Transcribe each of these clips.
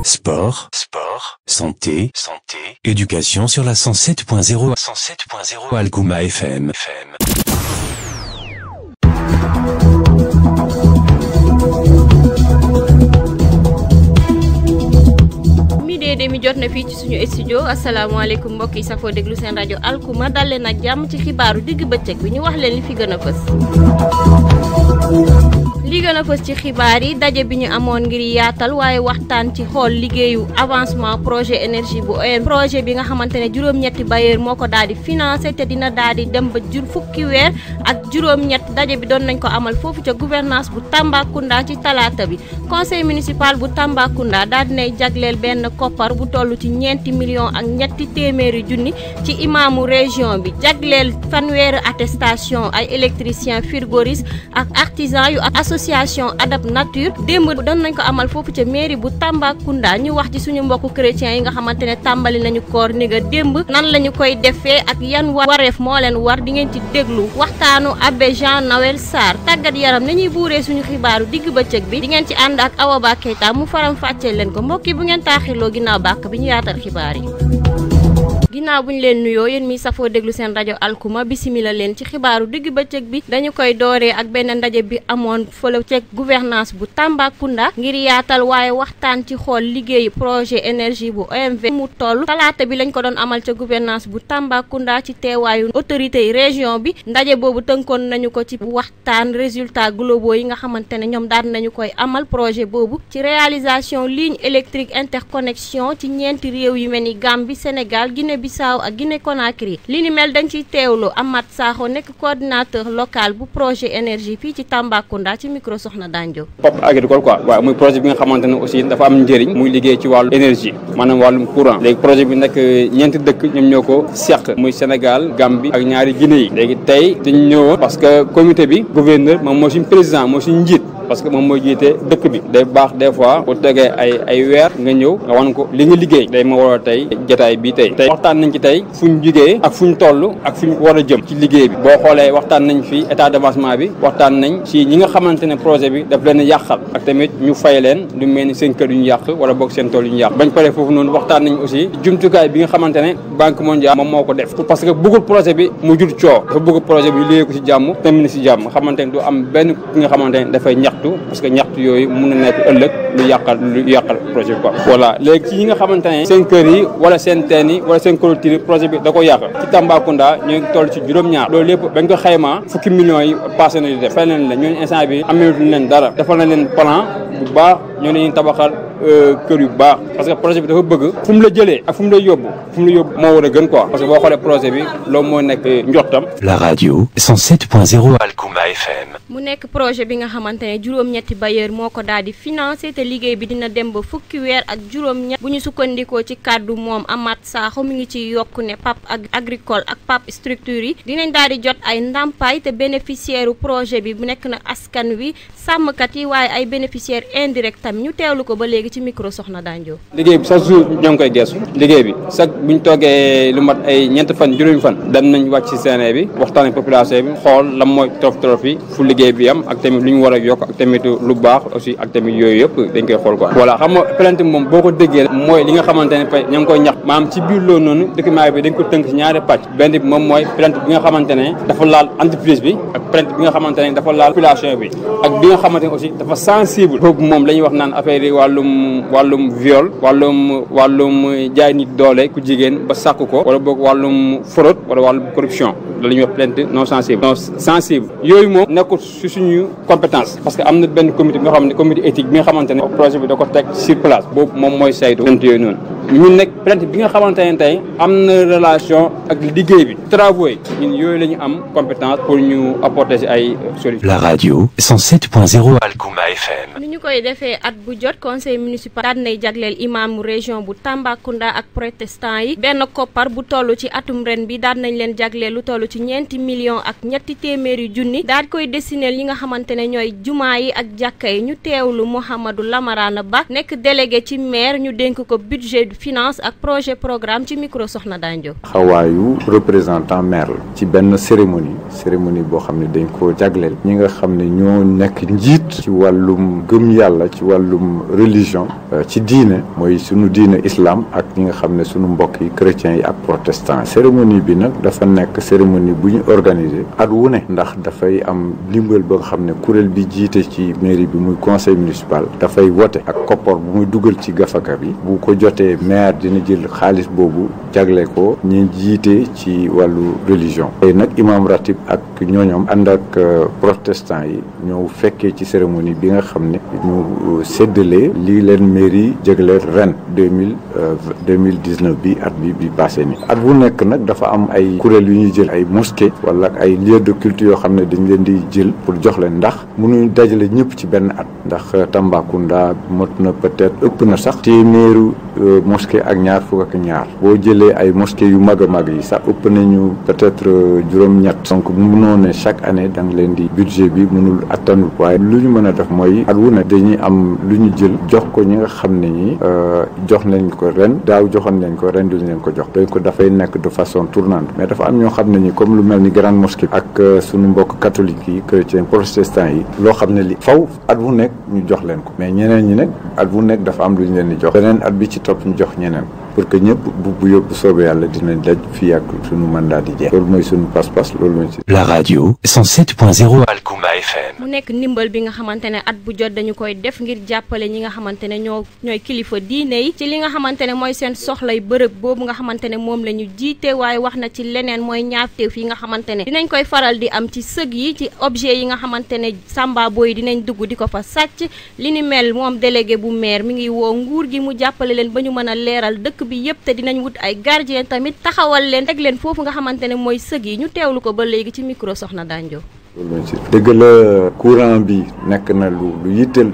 Sport, santé, éducation sur la 107.0 Algouma FM. mi jot na fii ci suñu studio asalaamaaleykum mbokk yi safoo déglu seen rajo Algouma dal leen ak jàmm ci xibaaru digg bëccëg bi ñu wax leen li fi gën a fës. li gën a fës ci xibaar yi daje bi ñu amoon ngir yaatal waaye waxtaan ci xool liggéeyu avancement projet énergie bu OM projet bi nga xamante ne juróom-ñetti bailleur moo ko daal di financé te dina daal di dem ba fukki weer ak juróom-ñett daje bi doon nañ ko amal foofu ca gouvernance bu Tambacounda ci talaata bi conseil municipal bu Tambacounda daal dinay jagleel benn koppar bu toll ci ñeenti millions ak ñetti téeméeri junni ci imaamu région bi jagleel fanweeri attestation ay électricien frigoriste ak artisan yu association Adap Nature démb doon nañ ko amal foofu ca mairie bu Tambacounda ñu wax ci suñu mbokku chrétiens yi nga xamante ne tàmbali nañu koor ni nga démb nan la ñu koy defee ak yan wareef moo leen war di ngeen ci déglu waxtaanu abbé Jean Noël Sarr tàggat yaram nañuy buuree suñu xibaaru digg bëccëg bi di ngeen ci ànd ak Awa Ba Keita mu faram fàccee leen ko mbokk yi bu ngeen taaxirloo ginnaaw bàkk bi ñu yaatal xibaar yi. ginnaaw bu ñu leen nuyoo yéen mi safoo déglu seen rajo Algouma bisimila leen ci xibaaru digg bëccëg bi dañu koy dooree ak benn ndaje bi amoon fële ca gouvernance bu Tambacounda ngir yaatal waaye waxtaan ci xool liggéeyu projet énergie bu OMV mu toll talaata bi lañ ko doon amal ca gouvernance bu Tambacounda ci teewaayu autorité yi région bi ndaje boobu tënkoon nañu ko ci waxtaan résultat globaux yi nga xamante ne ñoom daan nañu koy amal projet boobu ci réalisation ligne électrique interconnexion ci ñeenti réew yu mel ni Gambie Sénégal Guinée Bissau ak Guinée Conakry li ni mel dañ ciy teewlu Amath Sakho nekk coordinateur local bu projet énergie fii ci Tambacounda ci micro Soxna Danjo. pop agricole quoi waaw muy projet bi nga xamante ne aussi dafa am njëriñ muy liggéey ci wàllu énergie maanaam wàllum courant léegi projet bi nag ñeenti dëkk ñoom ñoo ko seq muy Sénégal Gambie ak ñaari Guinée yi léegi tey dañu ñëwoon parce que comité bi gouverneur moom moo suñu président moo suñu njiit parce que moom mooy jiite dëkk bi day baax des fois bu tegee ay weer nga ñëw nga wan ko li nga liggéey day ma war a tey jotaay bi tey waxtaan nañ ci tey fu ñu jugee ak fu ñu toll ak fu ñu war a jëm ci liggéey bi boo xoolee waxtaan nañ fi état d'avancement bi waxtaan nañ ci ñi nga xamante ne projet bi daf leen yàqal ak tamit ñu fay leen lu mel ni seen kër yu ñu yàq wala boog seen tool yu ñu yàq bañ paree foofu noonu waxtaan nañ aussi jumtukaay bi nga xamante ne banque mondiale moom moo ko def parce que bëggul projet bi mu jur coow dafa bëgg projet bi liggéey ko ci jàmm tamit ci jàmm xamante ne du am benn ki nga xamante ne dafay ñaxtu parce que ñaxtu yooyu mun na nekk ëllëg lu yàqal projet bi quoi voilà léegi ci ñi nga xamante ne seen kër yi wala seen teen yi wala seen clôture projet bi da ko yàq ci Tambacounda ñu ngi toll ci juróom-ñaar loolu lépp bañ ko xaymaa fukki millions yi passé na di def fay leen la ñooñu instant bi ameetuñ leen dara defal na leen plan bu baax ñoo ne ñu tabaxal kër yu baax parce que projet bi dafa bëgg fu mu la jëlee ak fu mu la yóbbu moo war a gën quoi parce que boo xoolee projet bi loolu moo nekk njortam. La radio 107.0 Algouma FM. mu nekk projet bi nga xamante ne juróom-ñetti bailleur moo ko daal di financé te liggéey bi dina dem ba fukki weer ak juróom-ñett bu ñu sukkandikoo ci kàddu moom Amath Sakho mi ngi ci yokku ne PAP agricole ak PAP structure yi dinañ daal di jot ay ndàmpaay te bénéficiaire u projet bi bu nekk na askan wi sàmmkat yi waaye ay bénéficiaire indirect tam ñu teewlu ko ba léegi ci micro Soxna Danjo. liggéey bi chaque jour ñoo ngi koy geesu liggéey bi chaque bu ñu toogee lu mat ay ñeent fan juróomi fan dem nañ wàcc ci terrain bi waxtaan ak population bi xool lan mooy torof yi fu liggéey bi am ak tamit lu ñu war a yokk ak tamit lu baax aussi ak tamit yooyu yëpp dañ koy xool quoi. voilà xam nga plainte moom boo ko déggee mooy li nga xamante ne fay ña ngi koy ñax maanaam ci biir loolu noonu document bi dañ ko tënk ci ñaari pàcc benn bi moom mooy plainte bi nga xamante ne dafa laal entreprise bi ak plainte bi nga xamante ne dafa laal population bi ak bi nga xamante ne aussi dafa sensible boobu moom la ñuy wax naan affaire yi wàllum viol wàllum jaay nit doole ku jigéen ba sàkk ko wala boog wàllum fraude wala wàllum corruption la ñuy wax plainte non sensible yooyu moom nekkul si suñu compétence parce que am na benn comité bi nga xam ne comité éthique bi nga xamante ne projet bi da ko teg sur place boobu moom mooy saytu plainte yooyu noonu ñun nag plainte bi nga xamante ne tey am na relation ak liggéey bi travaux yi ñun yooyu la ñu am compétence pour ñu apporter si ay solutions. La radio 107.0 Algouma FM. ni ñu koy defee at bu jot conseil municipal daan nay jagleel imaamu région bu Tambacounda ak protestant yi benn koppar bu toll ci atum ren bi daan nañ leen jagleel lu toll ci ñeenti millions ak ñetti téeméeri junni daal koy destiné yi nga xamante ne ñooy jumaa yi ak jàkka yi ñu teewlu Mouhamadou Lamarana Ba nekk délégué ci maire ñu dénk ko budget finance ak projet programme ci micro soxna Dandio. xawaayu représentant maire la ci benn cérémonie boo xam ne dañ ko jagleel ñi nga xam ne ñoo nekk njiit ci wàllum gëm yàlla ci wàllum religion ci diine mooy sunu diine islam ak ñi nga xam ne sunu mbokk yi chrétiens yi ak protestants cérémonie bi nag dafa nekk cérémonie bu ñu organisé at wu ne ndax dafay am ndimbal ba nga xam ne kuréel bi jiite ci mairie bi muy conseil municipal dafay wote ak koppor bu muy dugal ci gafaka bi bu ko jotee maire dina jël xaalis boobu jagle ko ñi jiite ci wàllu religion tey nag imam ratib ak ñooñoom ànd ak protestant yi ñoo fekkee ci cérémonie bi nga xam ne ñu séddale lii leen mairie jagleel ren 2019 bi at bi passé ni at bu nekk nag dafa am ay kuréel yu ñuy jël ay mosquée wala ay lieu de culte yoo xam ne dañ leen di jël pour jox leen ndax mënuñ dajale ñëpp ci benn at ndax Tambacounda mot na peut-être ëpp na sax téeméeru mosquée ak ñaar fukk ak ñaar boo jëlee ay mosquée yu mag a mag yi sax ëpp nañu peut-être juróom-ñett donc mënoo ne chaque année da nga leen di budget bi mënul attanul waaye lu ñu mën a def mooy at wu ne dañuy am lu ñu jël jox ko ñi nga xam ne ñi jox nañ ko ren daaw joxoon nañ ko ren duñ leen ko jox donc dafay nekk de façon tournante mais dafa am ñoo xam ne ñi comme lu mel ni grande mosquée ak suñu mbokk catholique yi chrétien protestant yi loo xam ne li faw at wu nekk ñu jox leen ko mais ñeneen ñi nag at wu nekk dafa am lu ñu leen di jox beneen at bi ci topp ñu jox ñeneen pour que ñëpp bu yóbbu soobee yàlla dinañ daj fii ak suñu mandat di jeex loolu mooy suñu pas-pas loolu mooy. La radio 107.0 Alkouma FM. mu nekk ndimbal bi nga xamante ne at bu jot dañu koy def ngir jàppale ñi nga xamante ne ñooy kilifa diine yi ci li nga xamante ne mooy seen soxlay bërëb boobu nga xamante ne moom la ñu jiite waaye wax na ci leneen mooy ñaawteef yi nga xamante ne dinañ koy faral di am ci sëg yi ci objet yi nga xamante ne samba boy dinañ dugg di ko fa sàcc li ni mel moom délégué bu maire mi ngi woo nguur gi mu jàppale leen ba ñu mën a leeral dëkk bi yëpp te dinañ wut ay gardien tamit taxawal leen teg leen foofu nga xamante ne mooy sëg yi ñu teewlu ko ba léegi ci micro soxna Dandio. dëgg la courant bi nekk na lu yitteel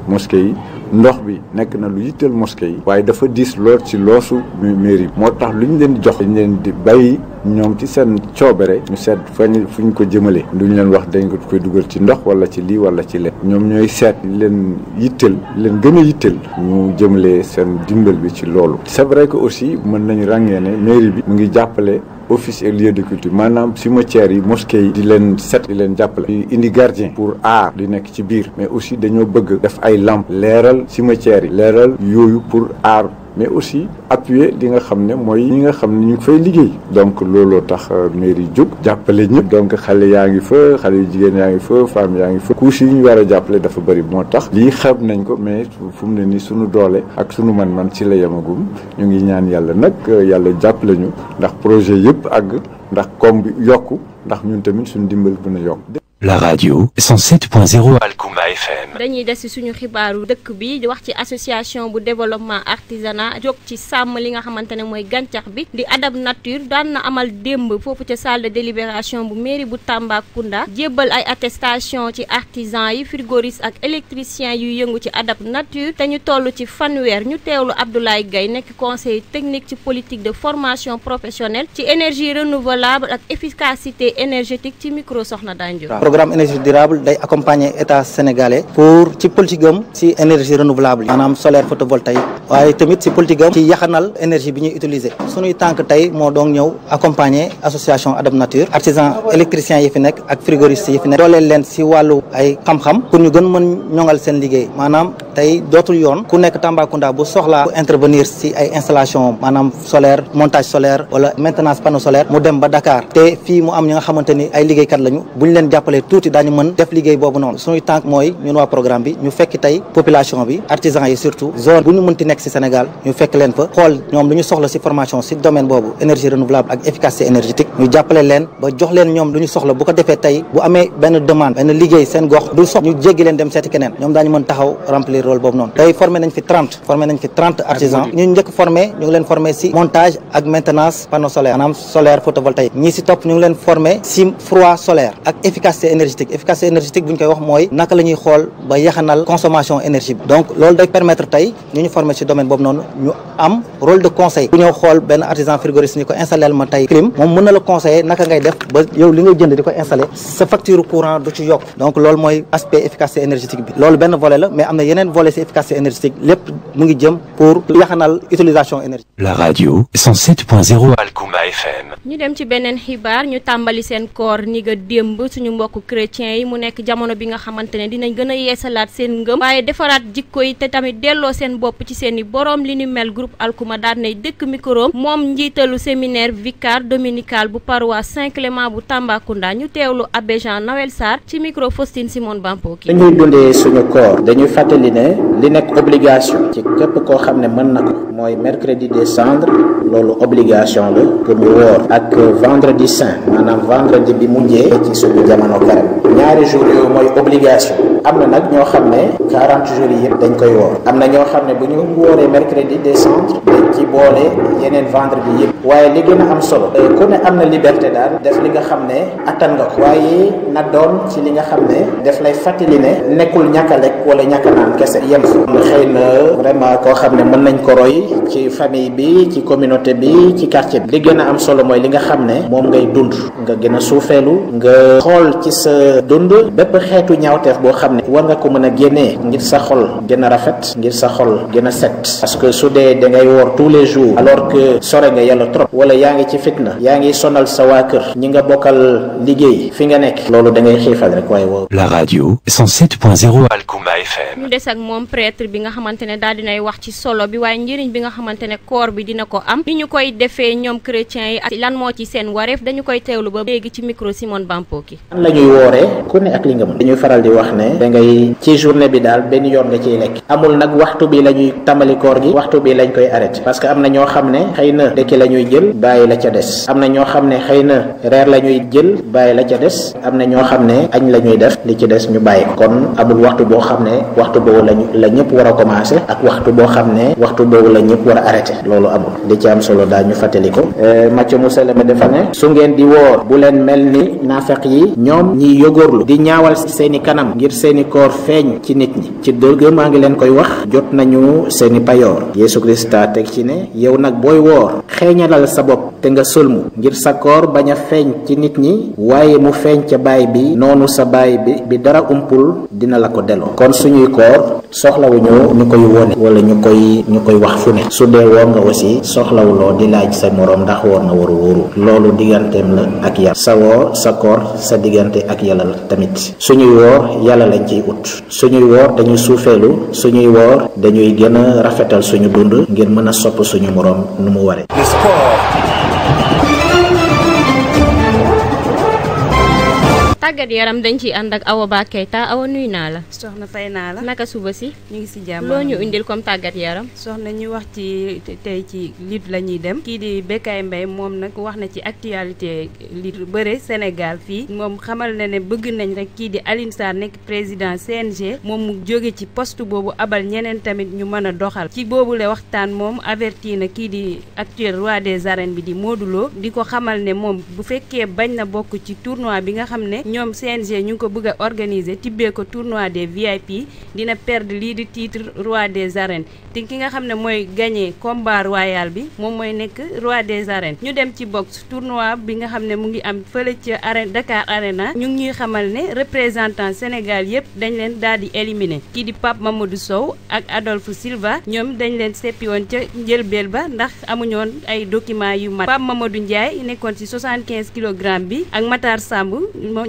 mosquée yi ndox bi nekk na lu yitteel mosquée yi waaye dafa diis lool ci loosu mairie moo tax lu ñu leen di jox dañ leen di bàyyi ñoom ci seen coobere ñu seet fu ñu ko jëmale duñu leen wax dañ ko koy dugal ci ndox wala ci lii wala ci leen ñoom ñooy seet leen yitteel leen gën a yitteel ñu jëmale seen dimbal bi ci loolu c'est vrai que aussi mën nañu ràññee ne mairie bi mu ngi jàppale office et lieu de culture maanaam cimetières yi mosquées yi di leen set di leen jàppale di indi gardien pour aar di nekk ci biir mais aussi dañoo bëgg def ay lampe leeral cimetières yi leeral yooyu pour aar mais aussi appuyer li nga xam ne mooy ñi nga xam ne ñu ngi fay liggéey donc looloo tax mairie jóg jàppale ñëpp donc xale yaa ngi fa xale yu jigéen yaa ngi fa femme yaa ngi fa couche yi ñu war a jàppale dafa bëri moo tax lii xam nañ ko mais fu mu ne nii suñu doole ak suñu man-man ci la yemagum ñu ngi ñaan yàlla nag yàlla jàppale ñu ndax projet yëpp àgg ndax koom bi yokku ndax ñun tamit suñu dimbal gën a yokk. La radio 107.0 Alkouma FM. dañuy des ci suñu xibaaru dëkk bi di wax ci association bu développement artisanat jóg ci sàmm li nga xamante ne mooy gàncax bi di Adab Nature daan na amal démb foofu ca salle de délibération bu mairie bu Tambacounda jébbal ay attestation ci artisan yi frigoriste ak électricien yu yëngu ci Adab Nature te ñu toll ci fanweer ñu teewlu Abdoulaye Gaye nekk conseiller technique ci politique de formation professionnelle ci énergie renouvelable ak efficacité énergétique ci micro soxna Dandio. Programme énergie durable day accompagner état sénégalais pour ci politique am ci énergie renouvelable maanaam solaire photovoltaïque waaye tamit ci politique am ci yaxanal énergie bi ñuy utiliser suñuy tànk tey moo doon ñëw accompagner association Adab Nature artisan électricien yi fi nekk ak frigoriste yi fi nekk dooleel leen ci wàllu ay xam-xam pour ñu gën mën ñoŋal seen liggéey maanaam tey dootul yoon ku nekk Tambacounda bu soxlaa bu intervenir ci ay installation maanaam solaire montage solaire wala maintenance panneau solaire mu dem ba Dakar te fii mu am ñi nga xamante ni ay liggéeykat lañu bu ñu leen jàppalee tuuti daañu mën def liggéey boobu noonu suñuy tànk mooy ñun waa programme bi ñu fekk tey population bi artisan yi surtout zone bu ñu mënti nekk ci Sénégal ñu fekk leen fa xool ñoom lu ñu soxla ci formation ci domaine boobu énergie renouvelable ak efficacité énergétique ñu jàppale leen ba jox leen ñoom lu ñu soxla bu ko defee tey bu amee benn demande benn liggéey seen gox du sox ñu jéggi leen dem seeti keneen ñoom daañu mën taxaw remplir rôle boobu noonu tey formé nañ fi 30 artisans ñu njëkk formé ñu ngi leen formé ci montage ak maintenance panneau solaire maanaam solaire photovoltaïque ñii ci topp ñu ngi leen formé ci froid solaire ak efficacité efficacité énergétique bu ñu koy wax mooy naka la ñuy xool ba yaxanal consommation énergie bi donc loolu day permettre tey ñu formé ci domaine boobu noonu ñu am rôle de conseil bu ñëw xool benn artisan frigoriste ni ko installé ma tey clim moom mën na la conseiller naka ngay def ba yow li ngay jënd di ko installé sa facture courant du ci yokk donc loolu mooy aspect efficacité énergétique bi loolu benn volet la mais am na yeneen volet ci efficacité énergétique lépp mu ngi jëm pour yaxanal utilisation énergie. La radio 107.0 Alkouma FM. ñu dem ci beneen xibaar ñu tàmbali seen koor ni nga démb suñu mbokku chrétiens yi mu nekk jamono bi nga xamante ne dinañ gën a yeesalaat seen ngëm waaye defaraat jikko yi te tamit delloo seen bopp ci seen i borom li ni mel groupe Alkouma daan nay dëkk micro moom njiitalu séminaire vicaire dominical bu paroisse Saint-Clément bu Tambacounda ñu teewlu abbé Jean Noël Sarr ci micro Faustine Simone Bampoki. dañuy dundee suñu koor dañuy fàttali ne li nekk obligation ci képp koo xam ne mën na ko mooy mercredi des cendres loolu obligation la pour ñu woor ak vendredi saint maanaam vendredi bi mujjee ci suñu jamono carême ñaari jours yooyu mooy obligation am na nag ñoo xam ne 40 jours yi yëpp dañ koy woor am na ñoo xam ne bu ñu wooree mercredi des cendres dañ ci boole yeneen vendredi yëpp waaye li gën a am solo ku ne am na liberté daal def li nga xam ne attan nga ko waaye na doon ci li nga xam ne daf lay fàttali ne nekkul ñàkk a lekk wala ñàkk a naan kese yem fa xëy na vraiment koo xam ne mën nañ ko roy ci famille bi ci communauté bi ci quartier bi li gën a am solo mooy li nga xam ne moom ngay dund nga gën a suufeelu nga xool ci sa dund bépp xeetu ñaawteef boo xam ne war nga ko mën a génnee ngir sa xol gën a rafet ngir sa xol gën a set parce que su dee da ngay woor tous les jours alors que sore nga yàlla trop wala yaa ngi ci fitna yaa ngi sonal sa waa kër ñi nga bokkal liggéey fi nga nekk loolu da ngay xiifal rek waaye woo. La radio 107.0 Alkouma FM. ñu des ak moom prêtre bi nga xamante ne daal dinay wax ci solo bi waaye njëriñ bi nga xamante ne koor bi dina ko am ni ñu koy defee ñoom chrétiens yi ak lan moo ci seen wareef dañu koy teewlu ba léegi ci micro Simone Bampoki. an la ñuy wooree ku ne ak li nga mën dañuy faral di wax ne da ngay ci journée bi daal benn yoon nga ciy lekk amul nag waxtu bi la ñuy tàmbali koor gi waxtu bi lañ koy arrêté parce que am na ñoo xam ne xëy na ndekki la ñuy jël bàyyi la ca des am na ñoo xam ne xëy na reer la ñuy jël bàyyi la ca des am na ñoo xam ne añ la ñuy def li ci des ñu bàyyi kon amul waxtu boo xam ne waxtu boobu la ñëpp war a commencé ak waxtu boo xam ne waxtu boobu la ñëpp war a arrêté loolu amul li ci am solo daal ñu fàttali ko Matthieu Mousséleme dafa ne su ngeen di woor bu leen mel ni naafeq yi ñoom ñiy yógóorlu di ñaawal seeni kanam ngir seeni koor feeñ ci nit ñi ci dëgg maa ngi leen koy wax jot nañu seeni payoor Yeesu Krista teg ci ne yow nag booy woor xeeñalal sa bopp te nga sëlmu ngir sa koor bañ a feeñ ci nit ñi waaye mu feeñ ca baay bi noonu sa baay bi dara umpul dina la ko delloo kon suñuy koor soxlawuñu ñu koy wone wala ñu koy wax fu ne su dee woor nga aussi soxlawuloo di laaj sa moroom ndax woor nga waru wóoru loolu digganteem la ak yàlla sa woor sa koor sa diggante ak yàlla la tamit suñuy woor yàlla lañ ciy ut suñuy woor dañuy suufeelu suñuy woor dañuy gën a rafetal suñu dund ngir mën a sopp suñu moroom nu mu waree. tàggat yaram dañ ciy ànd ak Awa Ba Keita Awa nuyu naa la. soxna fay naa la. naka suba si. ñu ngi si jàmm. loo ñu indil comme tàggat yaram. soxna ñu wax ci tey ci lutte la ñuy dem. kii di Bécaye Mbaye moom nag wax na ci actualité lutte bëre Sénégal fii moom xamal na ne bëgg nañ rek kii di Alioune Sarr nekk président CNG moom mu jóge ci poste boobu abal ñeneen tamit ñu mën a doxal ci boobu la waxtaan moom averti na kii di actuel roi des arènes bi di Modou Lo di ko xamal ne moom bu fekkee bañ na bokk ci tournoi bi nga xam ne ñoom CNG ñu ngi ko bëgg a organiser tibbee ko tournoi des VIP dina perdre lii di titre roi des arènes te ki nga xam ne mooy gagné combat royal bi moom mooy nekk roi des arènes. ñu dem ci boxe tournoi bi nga xam ne mu ngi am fële ca arène Dakar Arena ñu ngi ñuy xamal ne représentant Sénégal yépp dañ leen daal di éliminer kii di Pape Mamadou Sow ak Adolphe Silva ñoom dañ leen seppi woon ca njëlbeel ba ndax amuñoon ay documents yu mat Pape Mamadou Ndiaye nekkoon ci 75 kilogrammes bi ak Matar Samb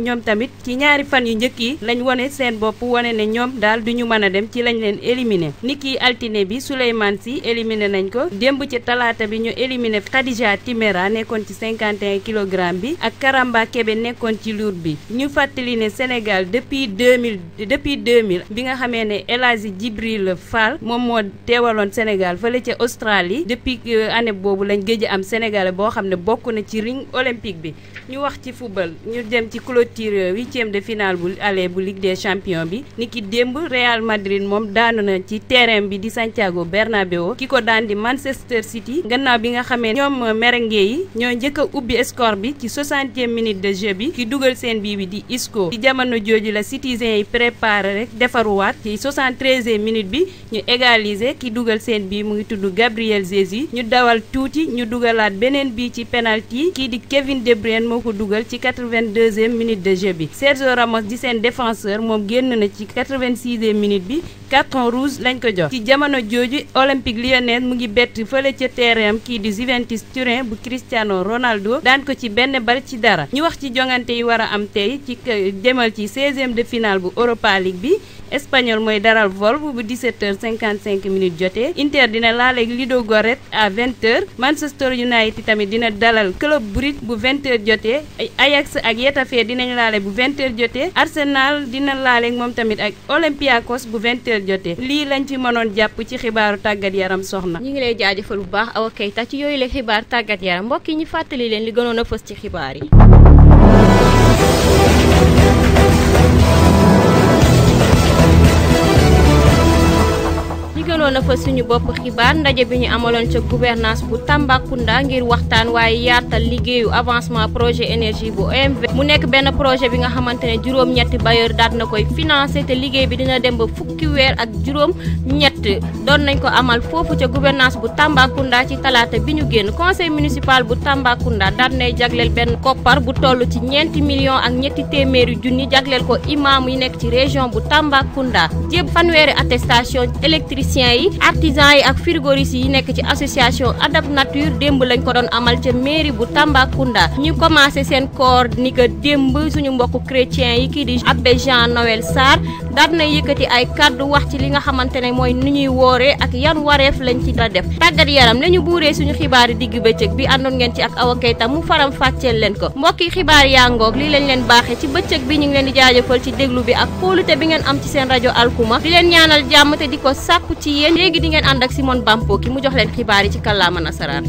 ñoom tamit ci ñaari fan yu njëkk yi lañ wone seen bopp wone ne ñoom daal duñu mën a dem ci lañ leen éliminer niki altine bi Souleymane Sy éliminé nañ ko démb ci talaata bi ñu éliminé Khadija Timéra nekkoon ci 51 kilogrammes bi ak Karamba Kébé nekkoon ci lourd bi ñu fàttali ne Sénégal depuis 2000 bi nga xamee ne El Hadji Djibril Fall moom moo teewaloon Sénégal fële ca Australie depuis année boobu lañ gëj am Sénégalais boo xam ne bokk na ci ring olympique bi ñu wax ci football ñu dem ci clôture ouverture 8e de finale bu aller bu Ligue des Champions bi niki démb Real Madrid moom daanu na ci terrain bi di Santiago Bernabéu ki ko daan di Manchester City gannaaw bi nga xamee ñoom merengue yi ñoo njëkk a ubbi score bi ci 60e minute de jeu bi ki dugal seen bii bi di Isco ci jamono jooju la citoyens yi préparé rek defaruwaat ci 73e minute bi ñu égaliser ki dugal seen bii mu ngi tudd Gabriel Jesus ñu dawal tuuti ñu dugalaat beneen bii ci penalty kii di Kevin De Bruyne moo ko dugal ci 82e minute de jeu bi Sergio Ramos di seen défenseur moom génn na ci 86e minute bi carton rouge lañ ko jox ci jamono jooju Olympique Lyonnais mu ngi bett fële ca terrain kii di Juventus Turin bu Cristiano Ronaldo daan ko ci benn bal ci dara ñu wax ci jongante yi war a am tey ci demal ci 16e de finale bu Europa League bi Espagnol mooy daral Wolves bu 17h55 jotee Inter dina laaleeg Ludogorets à 20h Manchester United tamit dina dalal Club Brugge bu 20h jotee Ajax ak Getafe dinañ laale bu 20h jotee Arsenal dina laaleeg moom tamit ak Olympiakos bu 20h jotee lii lañ fi mënoon jàpp ci xibaaru tàggat yaram soxna. ñi ngi lay jaajëfal bu baax Awa Keita ci yooyu la xibaar tàggat yaram mbokk yi ñu fàttali leen li gënoon a fës ci xibaar yi. gënoon a fa suñu bopp xibaar ndaje bi ñu amaloon ca gouvernance bu Tambacounda ngir waxtaan waaye yaatal liggéeyu avancement projet énergie bu OMV mu nekk benn projet bi nga xamante ne juróom-ñetti bailleur daal na koy financé te liggéey bi dina dem ba fukki weer ak juróom-ñett doon nañ ko amal foofu ca gouvernance bu Tambacounda ci talaata bi ñu génn conseil municipal bu Tambacounda daal nay jagleel benn koppar bu toll ci ñeenti millions ak ñetti téeméeri junni jagleel ko imam yi nekk ci région bu Tambacounda jéb fanweeri attestation électricien yi artisan yi ak frigoristes yi nekk ci association Adap Nature démb lañ ko doon amal ca mairie bu Tambacounda ñu commencé seen koor ni que démb suñu mbokku chrétien yi kii di abbé Jean Noël Sarr daal na yëkkati ay kàddu wax ci li nga xamante ne mooy nu ñuy wooree ak yan wareef lañ ci la def tàggat yaram la ñu buuree suñu xibaari digg bëccëg bi àndoon ngeen ci ak Awa Keita mu faram fàcceel leen ko mbokki xibaar yaa ngoog lii lañ leen baaxee ci bëccëg bi ñu ngi leen di jaajëfal ci déglu bi ak kóolute bi ngeen am ci seen rajo Alkuma di leen ñaanal jàmm te di ko sàkku ci yéen léegi di ngeen ànd ak Simone Bampo ki mu jox leen xibaar yi ci kàllaama nasaraan